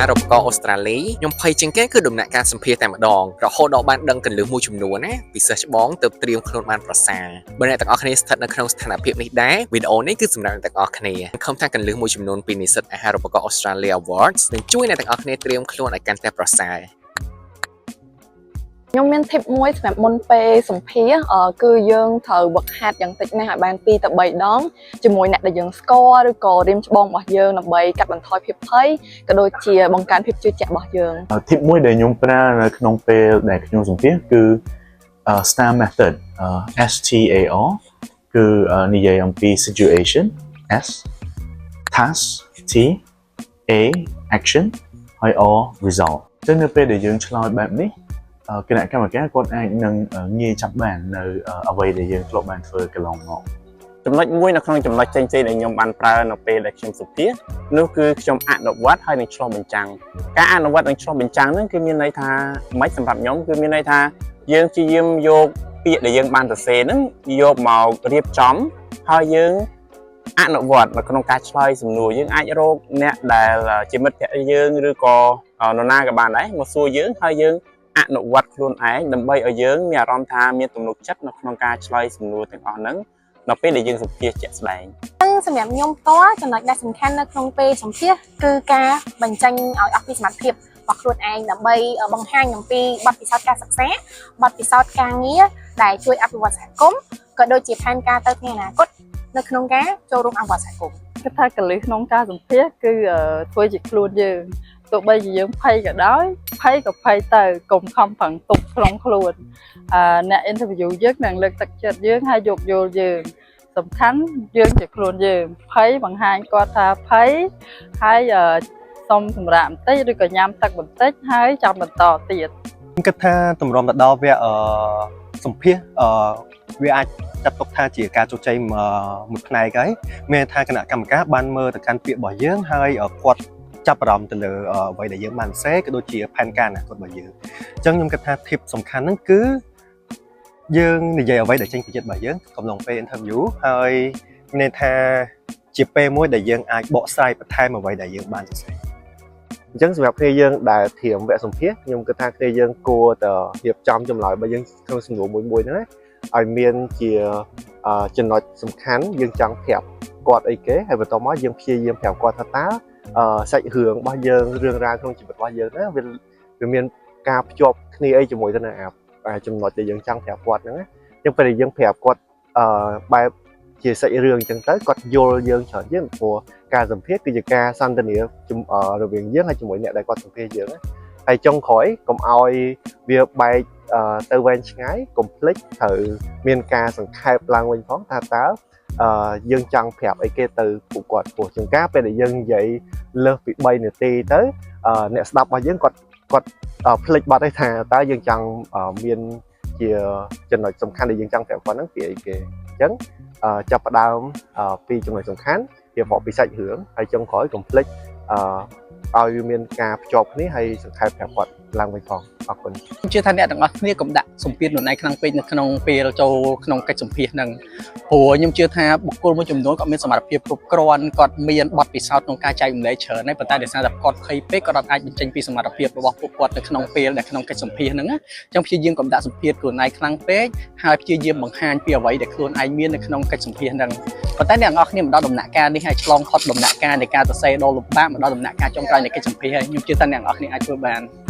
រូបករណ៍អូស្ត្រាលីខ្ញុំភ័យជាងគេគឺដំណាក់កាលសម្ភាសតែម្ដងរហូតដល់បានដឹងគន្លឹះមួយចំនួនណាពិសេសច្បងទៅត្រៀមខ្លួនបានប្រសើរបើអ្នកទាំងអស់គ្នាស្ថិតនៅក្នុងស្ថានភាពនេះដែរវីដេអូនេះគឺសម្រាប់អ្នកទាំងអស់គ្នាសង្ឃឹមថាគន្លឹះមួយចំនួនពីនិស្សិតអាហារូបករណ៍អូស្ត្រាលី Awards នឹងជួយអ្នកទាំងអស់គ្នាត្រៀមខ្លួនឲ្យកាន់តែប្រសើរ។ ខ្ញុំមាន tip មួយសម្រាប់មុនពេលសម្ភាសគឺយើងត្រូវវឹកហាត់យ៉ាងតិចណាស់ឲ្យបាន2ទៅ3ដងជាមួយអ្នកដែលយើងស្គាល់ឬក៏រៀមច្បងរបស់យើងដើម្បីកាត់បន្ថយភាពភ័យក៏ដូចជាបង្កើនភាពជឿជាក់របស់យើង។ Tip មួយដែលខ្ញុំប្រើនៅក្នុងពេលដែលខ្ញុំសម្ភាសគឺ STAR method S T A R គឺនិយាយអំពី situation S task T A action ហើយ R result ចឹងនៅពេលដែលយើងឆ្លើយបែបនេះគណៈកម្មការគាត់អាចនឹងងាយចាប់បាននៅអ្វីដែលយើងធ្លាប់បានធ្វើកន្លងមក។ ចំណុចមួយនៅក្នុងចំណុចផ្សេងៗដែលខ្ញុំបានប្រើនៅពេលដែលខ្ញុំសម្ភាសនោះគឺខ្ញុំអនុវត្តហើយនឹងឆ្លុះបញ្ចាំងការអនុវត្តនិងឆ្លុះបញ្ចាំងហ្នឹងគឺមានន័យថាមិនសម្រាប់ខ្ញុំគឺមានន័យថាយើងព្យាយាមយកពាក្យដែលយើងបានសរសេរហ្នឹងយកមករៀបចំហើយយើងអនុវត្តនៅក្នុងការឆ្លើយសំណួរយើងអាចរកអ្នកដែលជាមិត្តភក្តិយើងឬក៏នរណាក៏បានដែរមកសួរយើងហើយយើងអនុវត្តខ្លួនឯងដើម្បីឲ្យយើងមានអារម្មណ៍ថាមានទំនុកចិត្តនៅក្នុងការឆ្លើយសំណួរទាំងអស់ហ្នឹងនៅពេលដែលយើងសម្ភាសជាក់ស្ដែង។ សម្រាប់ខ្ញុំផ្ទាល់ចំណុចដែលសំខាន់នៅក្នុងពេលសម្ភាសគឺការបញ្ចេញឲ្យអស់ពីសមត្ថភាពរបស់ខ្លួនឯងដើម្បីបង្ហាញអំពីបទពិសោធន៍ការសិក្សាបទពិសោធន៍ការងារដែលជួយអភិវឌ្ឍសហគមន៍ក៏ដូចជាផែនការទៅថ្ងៃអនាគតនៅក្នុងការចូលរួមអភិវឌ្ឍសហគមន៍។ គិតថាគន្លឹះក្នុងការសម្ភាសគឺធ្វើជាខ្លួនយើងទោះបីជាយើងភ័យក៏ដោយភ័យក៏ភ័យទៅកុំខំប្រឹងទប់ក្នុងខ្លួនអ្នក interview យើងនឹងលើកទឹកចិត្តយើងហើយយោគយល់យើងសំខាន់យើងជាខ្លួនយើងភ័យបង្ហាញគាត់ថាភ័យហើយសុំសម្រាកបន្តិចឬក៏ញ៉ាំទឹកបន្តិចហើយចាំបន្តទៀត។ ខ្ញុំគិតថាទម្រាំទៅដល់វគ្គអឺសម្ភាសអឺវាអាចចាត់ទុកថាជាការជោគជ័យមួយផ្នែកហើយមានន័យថាគណៈកម្មការបានមើលទៅកាន់ពាក្យរបស់យើងហើយគាត់ចាប់អារម្មណ៍ទៅលើអ្វីដែលយើងបានសរសេរក៏ដូចជាផែនការអនាគតរបស់យើងអញ្ចឹងខ្ញុំគិតថា tip សំខាន់ហ្នឹងគឺយើងនិយាយអ្វីដែលចេញពីចិត្តរបស់យើងកំឡុងពេល interview ហើយមានន័យថាជាពេលមួយដែលយើងអាចបកស្រាយបន្ថែមអ្វីដែលយើងបានសរសេរ។ អញ្ចឹងសម្រាប់គ្នាយើងដែលត្រៀមវគ្គសម្ភាសខ្ញុំគិតថាគ្នាយើងគួរតែរៀបចំចម្លើយរបស់យើងក្នុងសំណួរមួយមួយហ្នឹងណាឲ្យមានជាចំណុចសំខាន់យើងចង់ប្រាប់គាត់អីគេហើយបន្ទាប់មកយើងព្យាយាមប្រាប់គាត់ថាតើសាច់រឿងរបស់យើងរឿងរ៉ាវក្នុងជីវិតរបស់យើងណាវាវាមានការភ្ជាប់គ្នាអីជាមួយទៅនឹងអាចំណុចដែលយើងចង់ប្រាប់គាត់ហ្នឹងណាអញ្ចឹងពេលដែលយើងប្រាប់គាត់បែបជាសាច់រឿងអញ្ចឹងទៅគាត់យល់យើងច្រើនជាងព្រោះការសម្ភាសគឺជាការសន្ទនារវាងយើងហើយជាមួយអ្នកដែលគាត់សម្ភាសយើងណាហើយចុងក្រោយកុំឲ្យវាបែកទៅវែងឆ្ងាយកុំភ្លេចត្រូវមានការសង្ខេបឡើងវិញផងថាតើយើងចង់ប្រាប់អីគេទៅពួកគាត់ព្រោះជាងការពេលដែលយើងនិយាយលើសពី3នាទីទៅអ្នកស្ដាប់របស់យើងគាត់គាត់ភ្លេចបាត់ហើយថាតើយើងចង់មានជាចំណុចសំខាន់ដែលយើងចង់ប្រាប់គាត់ហ្នឹងពីអីគេអញ្ចឹងចាប់ផ្ដើមពីចំណុចសំខាន់រៀបរាប់ពីសាច់រឿងហើយចុងក្រោយកុំភ្លេចឲ្យវាមានការភ្ជាប់គ្នាហើយសង្ខេបប្រាប់គាត់ឡើងវិញផងអរគុណ។ ខ្ញុំជឿថាអ្នកទាំងអស់គ្នាកុំដាក់សម្ពាធខ្លួនឯងខ្លាំងពេកនៅក្នុងពេលចូលក្នុងកិច្ចសម្ភាសហ្នឹងព្រោះខ្ញុំជឿថាបុគ្គលមួយចំនួនគាត់មានសមត្ថភាពគ្រប់គ្រាន់គាត់មានបទពិសោធន៍ក្នុងការចែករំលែកច្រើនហើយប៉ុន្តែដោយសារតែគាត់ភ័យពេកគាត់អត់អាចបញ្ចេញពីសមត្ថភាពរបស់ពួកគាត់នៅក្នុងពេលដែលក្នុងកិច្ចសម្ភាសហ្នឹងណាអញ្ចឹងព្យាយាមកុំដាក់សម្ពាធខ្លួនឯងខ្លាំងពេកហើយព្យាយាមបង្ហាញពីអ្វីដែលខ្លួនឯងមាននៅក្នុងកិច្ចសម្ភាសហ្នឹងប៉ុន្តែអ្នកទាំងអស់គ្នាមកដល់ដំណាក់កាលនេះហើយឆ្លងផុតដំណាក់កាលនៃការសរសេរដ៏លំបាកមកដល់ដំណាក់កាលចុងក្រោយនៃកិច្ចសម្ភាសហើយខ្ញុំជឿថាអ្នកទាំងអស់គ្នាអាចធ្វើបាន។